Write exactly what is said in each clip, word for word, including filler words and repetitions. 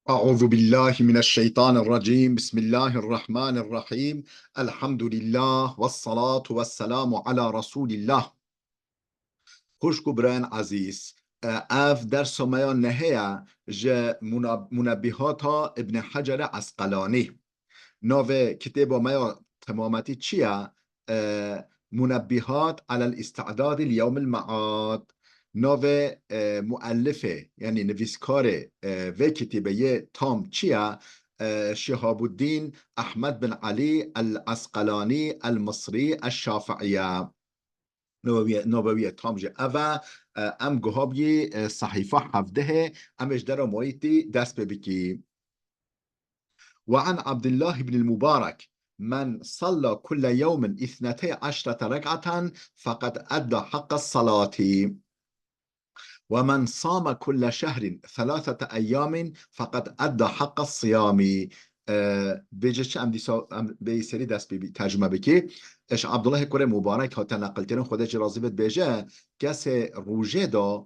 أعوذ بالله من الشيطان الرجيم. بسم الله الرحمن الرحيم. الحمد لله والصلاة والسلام على رسول الله. Xwişk û birayên ezîz, e, ev dersa me ya nehê ye ji Muna-, Munebbihata Ibn Hecer Esqelanî. Navê kitêba me ya temametî çi ye? E, Munebbihat alel îstidadî li yewmil mead. Navê, e, muellifê, yanî nivîskarê, e, vê kitêbê yê tam çi ye? E, Şihabuddîn Ehmed bin Elî el Esqelanî el Misrî el Şafiî ye. Navê wî, navê wî yê tam jî ev e. E, em guha bûyî, e, sehîfa hevdehê, em ê ji dera mayîtî dest pê bikî. وعن عبد الله بن المبارك: من صلى كل يوم اثنتي عشرة ركعة فقد أدى حق الصلاة، ومن صام كل شهر ثلاثة أيام فقد أدى حق الصيام. E, bêje çi em dîsa, em bê serî dest pê bi-, tercüme bikî. Ji Abdullahê kurê Mubarek hate neqilkirin, Xwedê jî razî bit, bêje, kesê rojê da,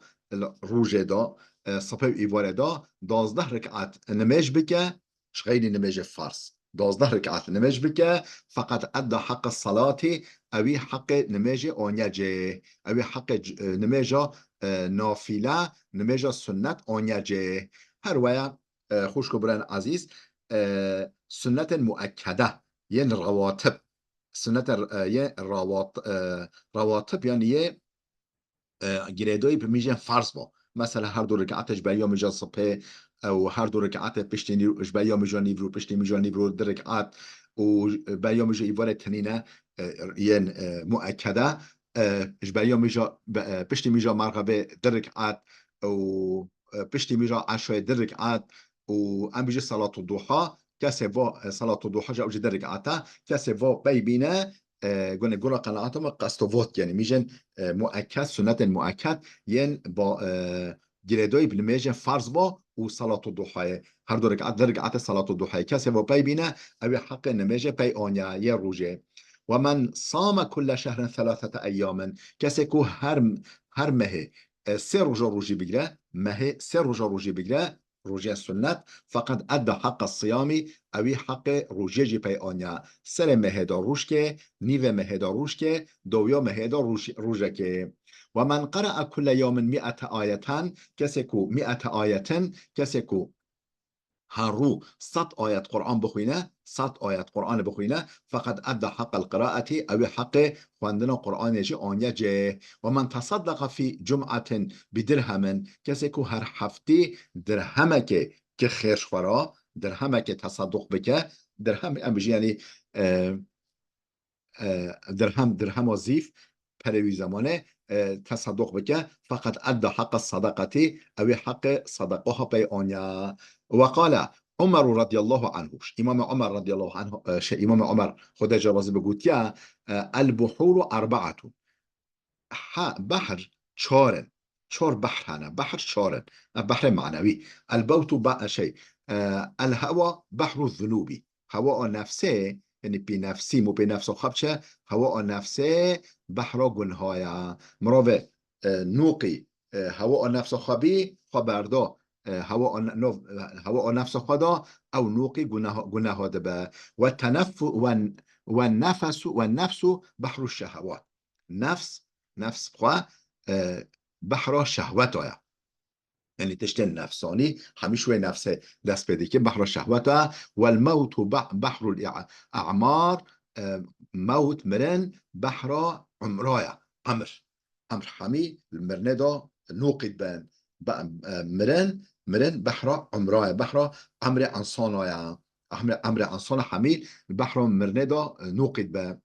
rojê da, e, sipê û îvarê da, duwazdeh rekat nimêj bike, ji xeyrî nimêjê farz, duwazdeh rekat nimêj bike, feqet edda heqqa salatî, ewî heqê nimêjê aniye cê, ewî heqê c-, e, nimêja, e, nafîle, nimêja sunnet aniye cê. Her waya, e, xwişk û birayên ezîz, e, sunnetên muekkede, yên rewatib, sunnetên, e, yê rawat-, e, rawatib, yanî yê e, girêdayî bi mîjên farz bo. Mesela her du rikatê ji beriya mîja sibhê, e, û her du rikatê piştî nîv-, ji beriya mîja nîvro, piştî mîja nîvro du rikat û beriya mîja îvarê tenîne, e, yên, e, muekkede, e, ji beriya mîja, be-, e, piştî mîja merxebê du rikat û, e, piştî mîja eşayê du rikat û em bijî salatu duha, kesê va, e, salatu duha ji ew jî du rikat e, kesê va pey bîne, e, gune gura qenaata me qesto vot, yanî mîjên, e, muekked, sunnetên muekked yên ba, e, girêdayî bi nimêjên farz ba û salatu duhayê. Her du rekat, du rekatê salatu duhayê. Kesê va pey bîne, ew ê heqê nimêjê pey aniya yê rojê. Ve men same kulle şehrin selasete eyyamin. Kesê ku her, her mehê, e, sê roja rojî bigire, mehê sê roja rojî bigire, rojê sunnet, feqet edda heqqa siyamî, ewî heqê rojê jî pey aniya. Serê mehê de rojkê, nîvê mehê de rojkê, dowiya mehê de roj-, rojekê. Ve men qere'a kulle yawmin mi'ete ayeten, kesê ku mi'ete ayeten, kesê ku her rû sed ayet Qur'an bixwîne, sed ayet Qur'anê bixwîne, feqet edda heqqel qiraetî, ew ê heqê xwendina Qur'anê jî aniye cê. Ve men teseddeqa fî cum'atin bi dirhemin, kesê ku her heftî dirhemekê ki xêr ji xwe ra, dirhemekê tesedduq bike, dirhem em bijî, yanî, e, e, dirhem, dirhema zîf, perê wî zemanê, e, tesedduq bike, feqet edda heqqa sadaqetî, ew ê heqê sadaqa ha pey aniya. Ve qale Umer radiyallahu anhu, Îmamê Umer radiyallahu anhu, e, şey, Îmamê Umer, Xwedê jê razî be, gotiye, e, "El buhuru erbaatun." Ha, behr çar in. Çar behr hene. Behr çar in. E, behrê manewî. El bawtu ba-, şey, e, el hewa behru zunubî. Hewa a nefsê, yanî pê nefsî, mû pê nefsa xwe biçe, hewa a nefsê behra gunha ye. Mirovê, e, nûqî, e, hewa a nefsa xwe bî, xwe berda, e, hewa a ne-, nov-, e, hewa a nefsa xwe da, ew nûqî guneha, guneha dibe. Ve teneffu-, ve, ve nefesu, ve nefsu behru şehewat. Nefs, nefs xwe, e, behra şehweta ye. Yanî tiştên nefsanî, hemî ji wê nefsê dest pê dike, behra şehweta. Wel mewtu be-, behrul i'mar, e, mewt, mirin, behra umra ye. Emr. Emr hemî mirinê de nûqî dibe. Be-, e, mirin, mirin behra umra ye, behra emrê insana ye. Emrê, emrê insana hemî behra mirinê de nûqî dibe.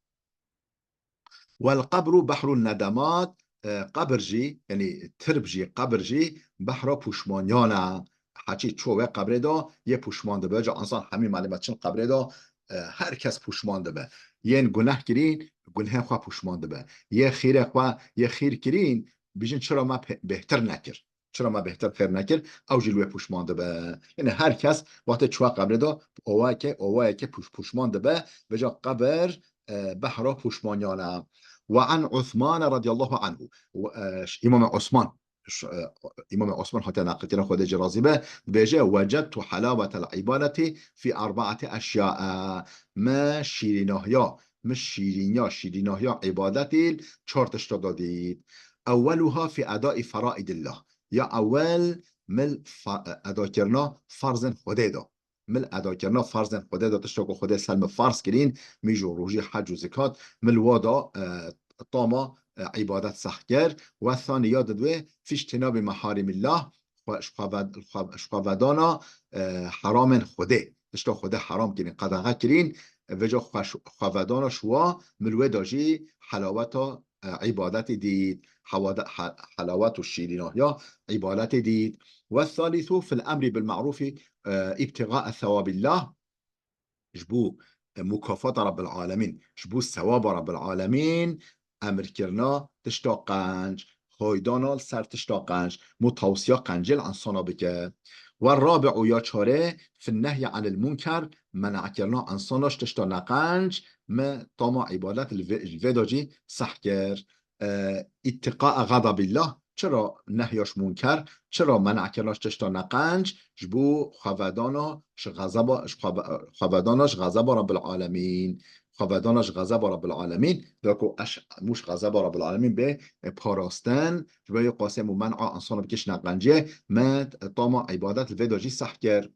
Wel qebru behrun nedemat, e, qebir jî, yanî tirb jî, qebir jî behra pûşmaniyan e. Heçî ço wê qebrê de yê pûşman dibe. Ca insan hemî malûm e çin qebrê de, e, her kes pûşman dibe. Yên guneh kirîn, gunehê xwe pûşman dibe. Yê xîrê xwe, yê xîr kirîn, bijin çira me pe-, bêhtir nekir. Çira me bêhtir xêr nekir, ew jî li wê pûşman dibe. Yanî her kes wextê çûye qebrê de, owayeke, owayeke pûş-, pûşman dibe, vêca qebir, e, behra pûşmaniyan e. Ve an Usman radiyallahu anhu. Ve, e, Îmamê Osman, ş-, e, Îmamê Osman hate neqilkirin, Xwedê jê razî be, dibêje, "Wecedtu helawetel îbadetî fî erbaetî eşyae." Me şîrînahiya, me şîrînya, şîrînahiya îbadetî çar tişta da dît. Ewweluha fî edaî feraidillah. Ya ewel, mil fa-, edakirina farzên Xwedê da. Mil edakirina farzên Xwedê da, tişta ku Xwedê ser min farz kirîn, mîj û rojî, hec û zikat, mil wa da, e, tama, e, îbadet seh kir. We thanî ya didwê fî îctînabî meharîmillah, xwe-, ji xwe ved-, xwe-, ji xwe vedana, e, heramên Xwedê. Tişta Xwedê heram kirîn, qedexe kirîn, vêca xwe-, xwe vedana ji wa, mil wê da jî helaweta, e, îbadetê dît, hewade-, he-, helawet û şîrînahiya îbadetê dît. Ve thalîthu fil emrî bil me'rûfî, e, îbtîxae thewabîllah, ji bo, e, mukafata Rabbil Alemîn, ji bo sewaba Rabbil Alemîn, emirkirina tişta qenc, haydana li ser tişta qenc, mû tawsiya qencê li insana bike. Ve rabi'u ya çarê, fin nehyi anil munker, menakirina insana ji tişta neqenc, me tama îbadet li vê, li vê de jî seh kir. E, ittiqa'a ghadabillah, çira nehya ji munker, çira menakirina ji tişta neqenc, ji bo xwevedana ji xezeba, ji xwe-, xwevedana ji xezeba Rabbil Alemîn. Xwevedana ji xezeba Rabbil Alemîn, da ku eş, mû ji xezeba Rabbil Alemîn bê, e, parastin, ji bo yê qasê mû men'a insana bike ji neqencê, me tama îbadet li vê de jî seh kir.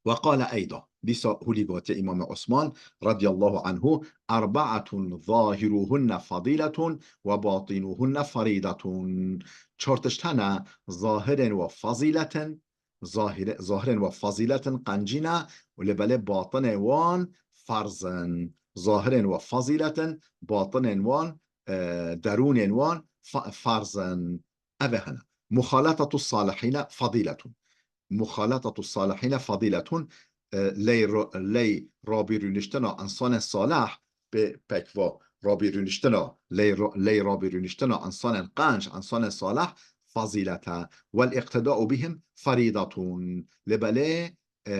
Ve qale eyda, dîsa hûlî gotiye Îmamê Osman radiyallahu anhu, "Erbaetun zahiruhunne fadiletun ve batinuhunne faridatun." Çar tişt hene, zahirên we fazîlet in, zahire-, zahirên we fazîlet in, qencî ne, û lê belê batinên wan ferz in. Zahirên we fazîlet in, batinên wan, e, derûnên wan fa-, ferz in. Ev e hene. Muxalatatu salihîne fadîletun. Muxalatatu salihîne fadîletun, e, ley ro-, ley rabî rûniştina insanên salih pê pekva rabî rûniştina, ley ro-, ley rabî rûniştina insanên qenc, insanên salih fazîlet e. Wel iqtida'u bihim faridatun. Lê belê, e,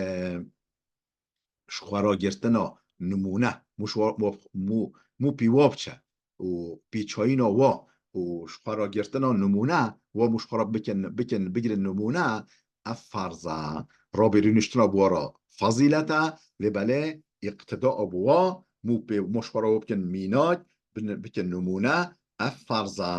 ji xwe ra girtina nimûne, mû ji wa-, wa-, mû, mû pî wa biçe û pîçayîna wa û ji xwe ra girtina nimûne, wa mû ji xwe ra bikin, bikin, bigirin nimûne, ev ferz e. Rabî rûniştina bi wa ra fazîlet e, lê belê îqtida bi wa, mû pê, mû ji xwe ra wa bikin mînak, bin-, bikin nimûne, ev ferz e.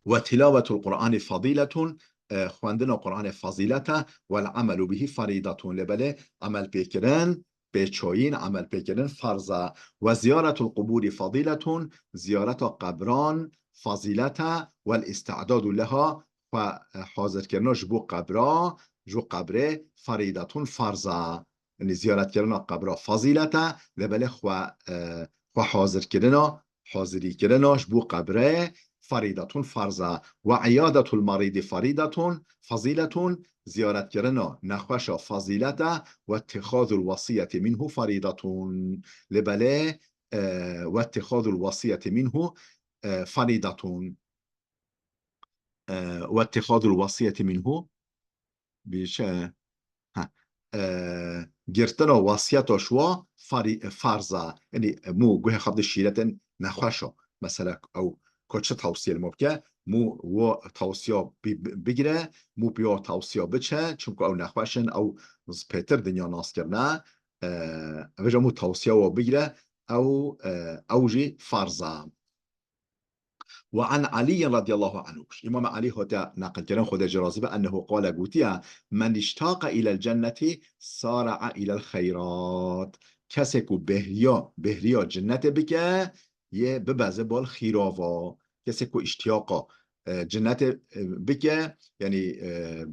Ve tilavetul Qur'anî fadîletun, e, xwendina Qur'anê fazîlet e, wel amelu bihî farîdatun, lê belê emel pêkirin, pêçoyîn, emel pêkirin farz e. Ve ziyaretul qubûrî fadîletun, ziyareta qebran fazîlet e, wel îstidadu leha, xwe, e, hazirkirina ji bo qebra, ji bo qebrê farîdatun farz e. Yanî ziyaretkirina qebra fazîlet e, lê belê xwe, e, xwe hazirkirina, hazirîkirina ji bo qebrê farîdatun farz e. Ve iyadetul merîdî farîdatun, fazîletun, ziyaretkirina nexweşa fazîlet e, ve ittixazul wesiyeti minhu farîdatun. Lê belê, e, ve ittixazul wesiyeti minhu, e, farîdatun. E, ve ittixazul wesiyeti minhu, bî çi? Ha. E, girtina wasiyeta ji wa farî-, farz e. Yanî, mû guhê xwe bide şîretên nexweş e. Mesela, ew ku çi tawsiyê li me bike, mû wo tawsiya bi-, bi-, bigire, mû pê wa tawsiya biçe, çimku ew nexweş in, ew z-, pêtir dinya nas kirine. E, vêca mû tawsiya wa bigire, ew, e, ew jî farz e. Ve an Aliyyin radiyallahu anhu. Îmam Alî hate neqilkirin, Xwedê jê razî be, ennehu qale, gotiye, "Men iştaqa ilel cenneti sara'a ilel xeyrat." Kesê ku bêhriya, bêhriya cinnetê bike, yê bibeze bal xîrava. Kesê ku îştiyaqa, e, cinnetê, e, bike, yanî, e,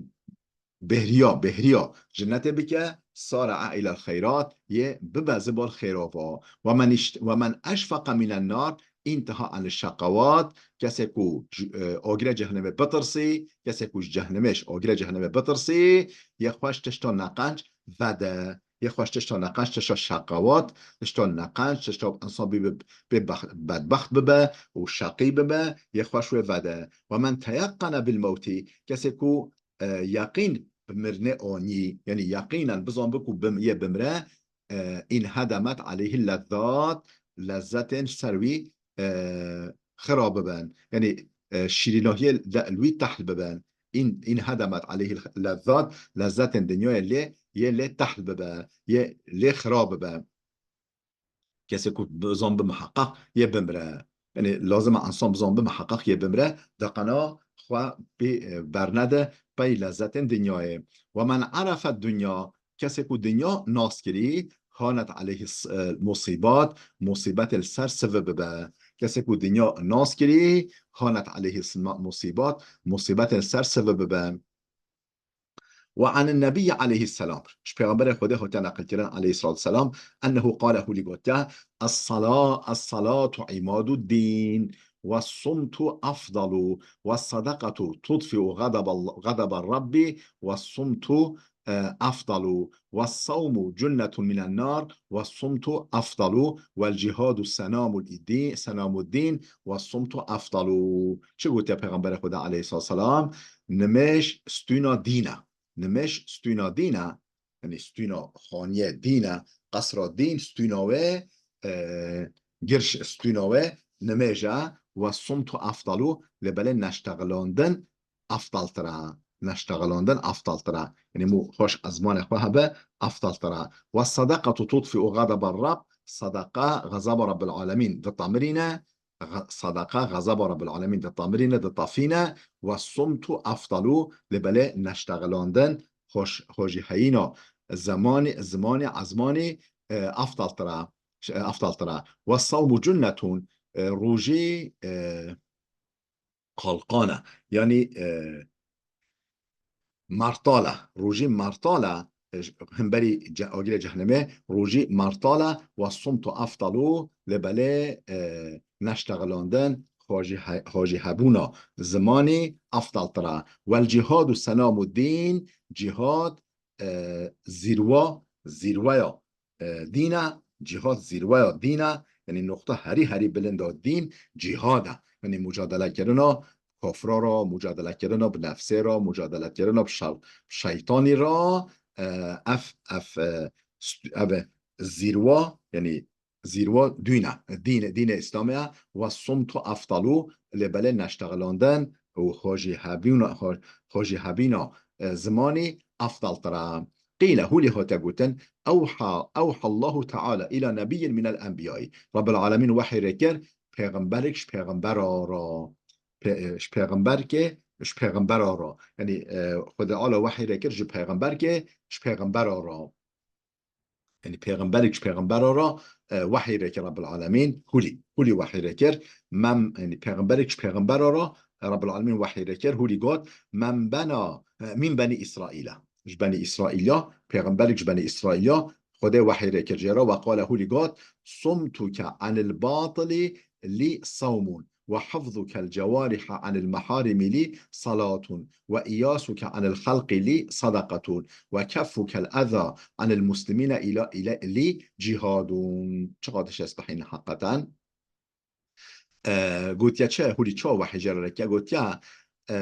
bêhriya, bêhriya cinnetê bike, sara'a ilel xeyrat, yê bibe zibar xêrava. Ve men işt-, ve men eşfaqa minen nar, intiha anil şaqawat, kesê ku c-, e, agirê cehennemê bitirsî, kesê ku ji cehennemê, ji agirê cehennemê bitirsî, yê xwe ji tişta neqenc vede. Yê xwe ji tişta neqenc, tişta şaqawat, tişta neqenc, tişta insan bî-, bê bex-, bedbext bibe û şaqî bibe, yê xwe ji wê vede. Ve men teyeqqene bil mewtî, kesê ku e, yeqîn bi mirinê anî, yanî yeqînen bizan biku bim-, yê bimre, e, inhedemet aleyhi lezzat, lezzetên ser wî, e, xira bibin. Yanî, e, şîrînahiyê li wî tehl bibe. În, în hedemet aleyhî lezzat, lezzetên dinyayê lê, yê lê tehl bibe, yê lê xira bibe. Kesê ku bizan bi miheqeq yê bimre. Yanî lazim e însan bizan bi miheqeq yê bimre, deqena xwe pê, e, bernede pey lezzetên dinyayê. Ve men arefe dunya, kesê ku dinya nas kirî, hanet aleyhî s-, e, musîbat, musîbetê li ser sivi bibe. Kesê ku dinya nas kirî, hanet aleyhî s-, ma-, musîbat, musîbetê li ser sivi bibe. Ve anin nebiyyi aleyhî selam. Ji Pêxemberê Xwedê hatiye neqilkirin aleyhî selatu selam, ennehu qale, hûlî gotiye, "Es-sala-, es-salatu imaduddîn, ve sumtu afdalu, ve sadaqatu tudfi'u ğadabal-, ğadaba Rabbi, ve sumtu, e, afdalu, ve savmu cunnetun minen nar, ve sumtu afdalu, vel cihadu senamul idî-, senamuddîn, ve sumtu afdalu." Çi gotiye Pêxemberê Xwedê aleyhî selatu selam? Nimêj stûna dîn e. Nimêj stûna dîn e, yanî stûna xaniyê dîn e, qesra dîn, stûna wê, e, girş stûna wê nimêj e, ve sumtu afdalu, lê belê neştexilandin afdaltir e. Neştexilandin afdaltir e. Yanî mû xweş ezmanê xwe hebe, afdaltir e. Ve sadaqatu tudfi'u ğadaba Rabb, sadaqa xezaba Rabbil Alemîn ditamirîne, Ğe-, sadaqa xezaba Rabbil Alemîn ditamirîne, ditafîne, ve sumtu afdalu, lê belê neştexilandin, xweş-, xwejîheyîna zemanî, zimanî, ezmanî, e, afdaltir e, ş-, e, afdaltir e. Ve savmu cunnetun, e, rojî, e, qalqan e. Yanî, e, martal e. Rojî martal e, e, ji, hemberî ce-, agirê cehennemê, rojî martal e, ve sumtu afdalu, lê belê, e, neştexilandin, xwejî he-, xwejîhebûna zimanî afdaltir e. Vel cihadu senamu dîn, cihad, e, zîrwa, zîrweya, e, dîn e, cihad zîrweya dîn e, yanî noqta herî, herî bilind a dîn cihad e. Yanî mucadelekirina kofra ra, mucadelekirina bi nefsê ra, mucadelekirina bi şer-, şeytanî ra, e, ev, ev, e, st-, ev e zîrwa, yanî zîrwa dîn e, dîn, dînê Îslamê ye, ve sumtu afdalu, lê belê neştexilandin û xwejîhebîna, xwe-, xwejîhebîna, e, zimanî afdaltir e. Qîle, hûlî hate gotin, ewha, ewha Allahu Teala ila nebiyyin minel enbiyayî. Rabbil Alemîn wehî rê kir, pêxemberek ji pêxembera ra. Pê-, ji pêxemberkê, ji pêxembera ra. Yanî, e, Xwedê Ala wehî rê kir ji pêxemberkê, ji pêxembera ra. Yanî pêxemberek ji pêxembera ra, e, wehî rê kir Rabbil Alemîn, hûlî, hûlî wehî rê kir. Mem, yanî pêxemberek ji pêxembera ra, e, Rabbil Alemîn wehî rê kir, hûlî got, "Men bena, e, min benî Îsraîla." Ji benî Îsraîla, pêxemberek ji benî Îsraîla, Xwedê wehî rê kir jê re, ve qale, hûlî got, "Sumtuke anil batili li sawmun." "Ve hifzukel cewariha anil meharimi li salatun, ve iyasuke anil xelqi li sadaqatun, ve keffukel eza anil muslimine ila, ila, li cihadun." Çiqas şaş behîn heqeten. E, gotiye çi? Hûlî çawa wehî jê re rê kir? Gotiye, e,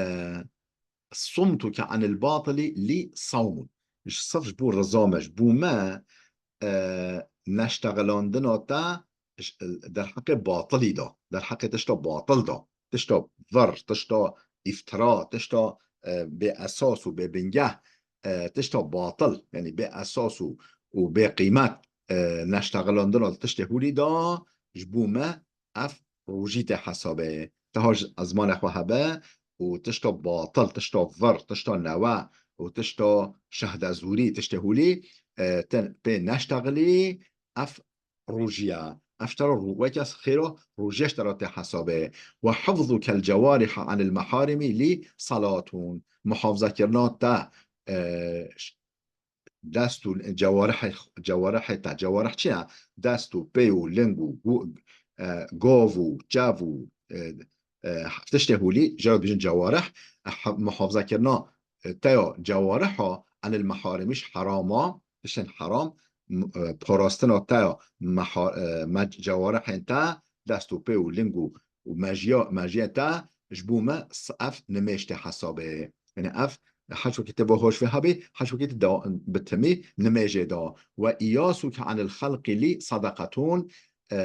"Sumtuke anil batili li sawmun." Ji sif ji bo riza me, ji bo me, e, neştexilandina te j-, derheqê batilî de, derheqê tişta batil de, tişta vir, tişta îftira, tişta, e, bê esas û bê bingeh, e, tişta batil, yanî bê esas û, û bê qîmet, e, neştexilandina li tiştê hûlî de ji bo me ev rojî tê hesabê. Teha ji ezmanê xwe hebe û tişta batil, tişta vir, tişta newe û tişta şehdezûrî, tiştê hûlî, e, te pê neştexilî, ev rojî ye. Ev ji te re ro-, weke xêra rojê ji te re tê hesabê. "Ve hifzukel cewariha anil meharimi li salatun." Muhafazekirina te, e, ş-, dest û cewarihê, cewarihê te. Cewarih çi ye? Dest û pê û ling û gu-, e, gov û çev û, e, e, tiştê hûlî, jê re dibêjin cewarih. E, he-, muhafazekirina, e, te ya cewariha anil meharimi, ji herama, tiştên heram, m-, e, parastina te ya meha-, e, me-, cewarihên te, dest û pê û ling û, û mejiya, mejiyê te ji bo me s-, ev nimêj tê hesabê. Yanî ev her wekî te bo hoş vê hebî, her wekî te dewa-, bi timî nimêjê da. "Ve iyasuke anil xelqi li sadaqatun", e,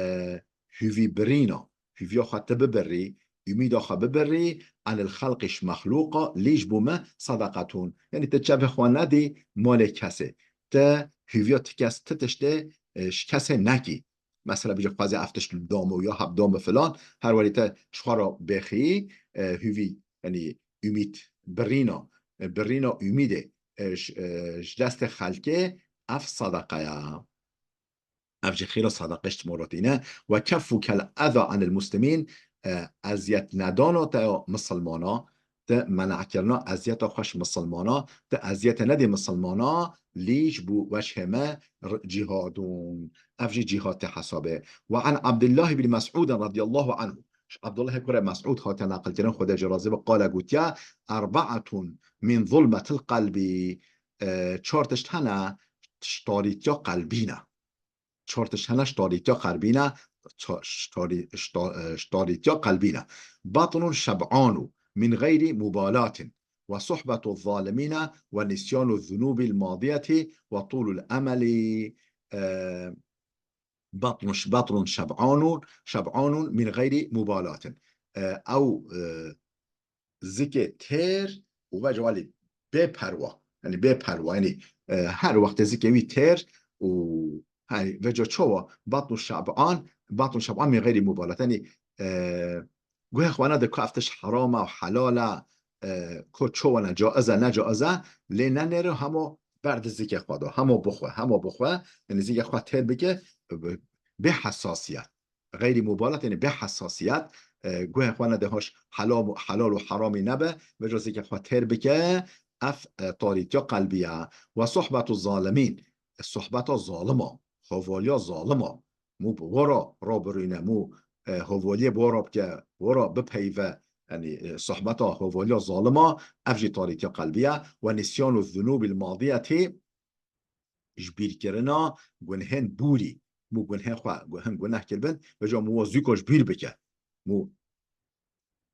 hûvî birîna, hûviya xwe te bibirî, umîda xwe bibirî, anil xelqî ji mexlûqa, lî ji bo me sadaqetûn. Yanî tu çavê xwe nedî malê kesê. Tu hîviya tu kes, tu tiştê, e, ji kesê nekî. Mesela bêje xwezê ev tişt damo ya heb damo filan, her welî te ji xwe re bêxî, e, hîvî, yanî umîd, birîna, e, birîna umîdê, e, ji, e, ji destê xelkê, ev sadaqa ya. Ev jî xêra sadaqeş ji moratî ne. Ve keffukel eza anil muslimîn, e, eziyet nedana te ya misilmana, te menakirina eziyeta xwe ji misilmana, te eziyete nedê misilmana, lî ji bo wechê me r-, cihadûn. Ev jî cihad tê hesabê. Ve an Abdullah ibn Mes'ud radiyallahu anhu. Ji Abdullah kurê Mes'ud hate naqilkirin, Xwedê jê razî be, qale gotiye, "Erbaetun min zulmetil qelbi." E, çar tişt hene, ji tarîtiya qelbî ne. Çar tişt hene, ji tarîtiya qelbî ne, ça-, ji tarî-, ji ta-, e, ji tarîtiya qelbî ne. Batnun şeb'anu min geyri mubalatin ve suhbetu zalimine ve nisyanu zunubil madiyeti ve tulul emeli, e, batnun, batnun şeb'anun, şeb'anun min geyri mubalatin. E, ew, e, zikê têr û veca welî bê perwa. Yanî bê perwa. Yanî, e, her wextê zikê wî têr û, yanî, veca çawa batnu şeb'an, batnu şeb'an min geyri mubalat. Yanî, e, guhê xwe nede ku ev tişt heram e, helal e, e, ku çawa ne, caiz e, ne caiz e, lê nenêre hemo ber di zikê xwe de, hemo bixwe, hemo bixwe, yanî zikê xwe têr bike, bi, bê hesasiyet. Xeyrî mubalat, yanî bê hesasiyet, e, guhê xwe nede hoş helal, helal û heramî nebe, veca zikê xwe têr bike, ev, e, tarîtiya qelbî ye. Ve sohbetu zalimîn, e, sohbeta zalima, havaliya zalima, mû bi wara rabirîne, mû, e, havaliyê bi wara bike, wara bipeyve, yanî, e, sohbeta havaliya zalima, ev jî tarîtiya qelbî ye. Ve nisyanu zunûbil madiyetî, ji bîrkirina gunhên bûrî. Mû gunhên xwe, gu-, hin guneh kiribin, veca mû wa zûka ji bîr bike. Mû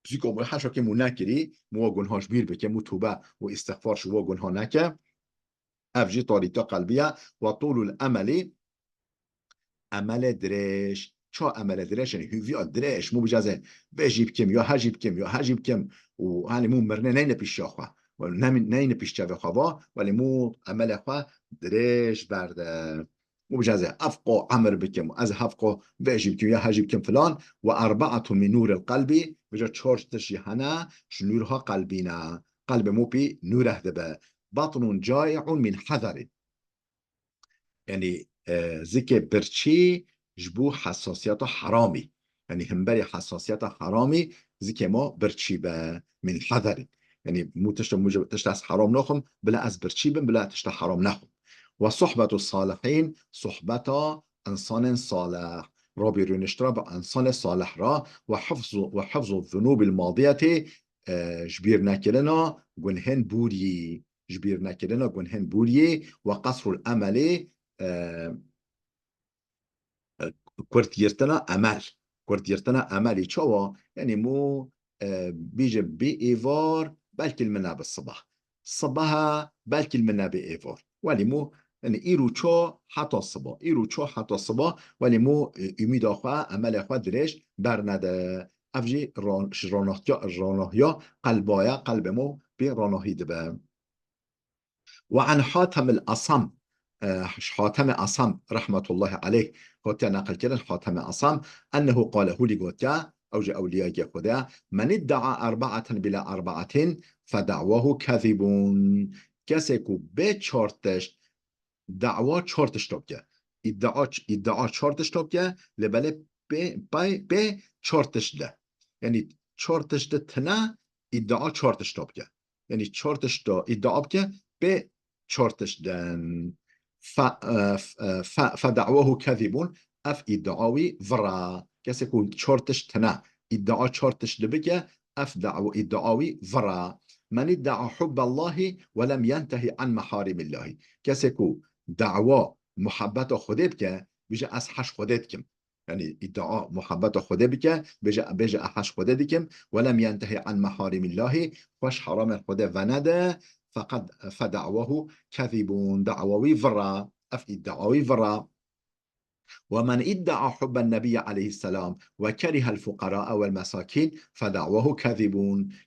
zûka mû heşa ke mû nekirî, mû wa gunha ji bîr bike, mû tûbe û îstixfar ji wa gunha neke. Ev jî tarîtiya qelbî ye. Ve tûlul emelî, emelê dirêj. Ça emelê dirêj? Yanî hûviya dirêj. Mû bijazê vê jî bikim, ya he jî bikim, ya he jî bikim. Û hanî mû mirine neyne pîşiya xwe. Welî nemî-, neyne pîş çavê xwe va, welî mû emelê xwe dirêj berde. Mû bijazê ev qo emir bikim, ez hev qo vê jî bikim, ya he jî bikim filan. Ve erbaetun min nûril qelbî, vêca çar tişt jî hene, ji nûrha qelbî ne. Qelbê mû pî nûreh dibe. Batnun cai'un min hezerî. Yanî, e, zikê birçî ji bo hesasiyeta heramî. Yanî himberî hesasiyeta heramî zikê ma birçî be, min hezerî. Yanî mû tişta, mû tişta ez heram naxim, bila ez birçî bim, bila tişta heram nexim. Ve sohbetu salihîn, sohbeta insanên salih. Rabî rûniştira bi insanê salih ra ve hifzu, ve hifzu zunûbil madiyetê, e, ji bîr nekirina gunhên bûrî. Ji bîr nekirina gunhên bûriyê ve qesrul emelê, e, e, kurtgirtina emel. Kurtgirtina emelî çawa? Yanî mû, e, bîje bi êvar, belkî li min nebe siba. Sibaha belkî li min nebe êvar. Welî mû, yanî îro ço heta siba. Îro ço heta siba, welî mû, e, umîda xwe, emelê xwe dirêj bernede. Ev jî ron-, ji ronahiya, ronahiya qelba ye, qelbê mû pê ronahî dibe. Ve an Hatemil Asam, e, Hatemê Asam rahmetullahi aleyh, hatiye neqilkirin, Hatemê Asam, ennehu qale, hûlî gotiye, ew jî ewliyayekê Xwedê ye, "Men idda'a erbaeten bila erbaetin, fe da'wahu kezibun." Kesê ku bê çar tişt, dawa çar tişta bike. Îddia, îddia çar tişta bike, lê belê pê, pay, pê çar tişt de. Yanî çar tişt de tine îddia çar tişta bike. Yanî çar tişta îddia bike, pê çar tişt den. Fe, e, f-, e, fe, fe da'wahu kezibun, ev îddia wî vira. Kesê ku çar tişt tine, îddia çar tişt dibike, ev da'wa, îddia wî vira. Men idda'a hubballahi ve lem yentehi an meharimillahi. Kesê ku dawa muhabbeta Xwedê bike, bije ez heş Xwedê dikim. Yanî îddia muhabbeta Xwedê bike, bêje, bêje ez heş Xwedê dikim, "Welem yentehi an meharimillahî", xweş heramên Xwedê venede, feqet, fe da'wahu kezibun, dawa wî vira, ev îddia wî vira. ومن ادعى حب النبي عليه السلام وكره الفقراء والمساكين فدعواه كاذب.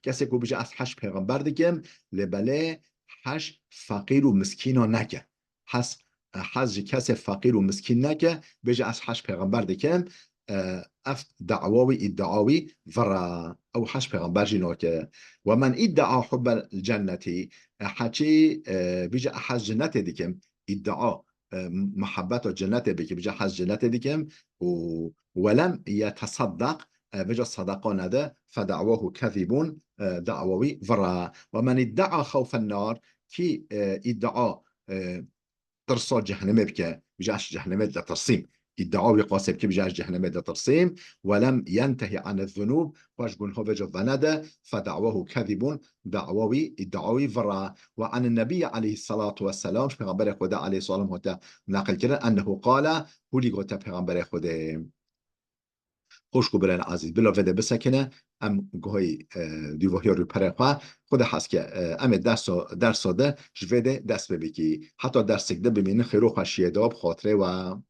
Kesê ku bije ez heş pêxember dikim, lê belê heş feqîr û miskîna neke. Hez, hez ji kesê feqîr û miskîn neke, bêje ez heş pêxember dikim, e, ev dawa wî, îdia wî vira, ew heş pêxember jî nake. ومن ادعى حب الجنة, e, heçî, e, bije ez hez cenetê dikim, îdia, e, muhebbeta cenetê bike, bije hez cenetê dikim û ولم يتصدق, e, bije sedeqa nede, فدعواه كاذب, e, dawa wî vira. ومن ادعى خوف النار, kî, e, îdia, e, tirsa cehennemê bike, bije ez ji cehennemê ditirsîm. Îdia wî qasê bike, bije ez ji cehennemê ditirsîm. ولم ينته عن الذنوب, xwe ji gunha vêca venede, فدعواه كاذب, dawa wî, îdia wî vira. وعن النبي عليه الصلاة والسلام, ji Pêxemberê Xwedê aleyhisselam hate neqil kirin, أنه قال, hûlî gote Pêxemberê Xwedê. Xwişk û birên ezîz, bila vê de bisekine, em guhayî, e, dîvahiya rûperê xwe, Xwedê hez ke, e, em ê derso, derso de ji vê de dest pê bikî. Heta dersek de bimînin, xêr û xweşiyê de bi xatirê we.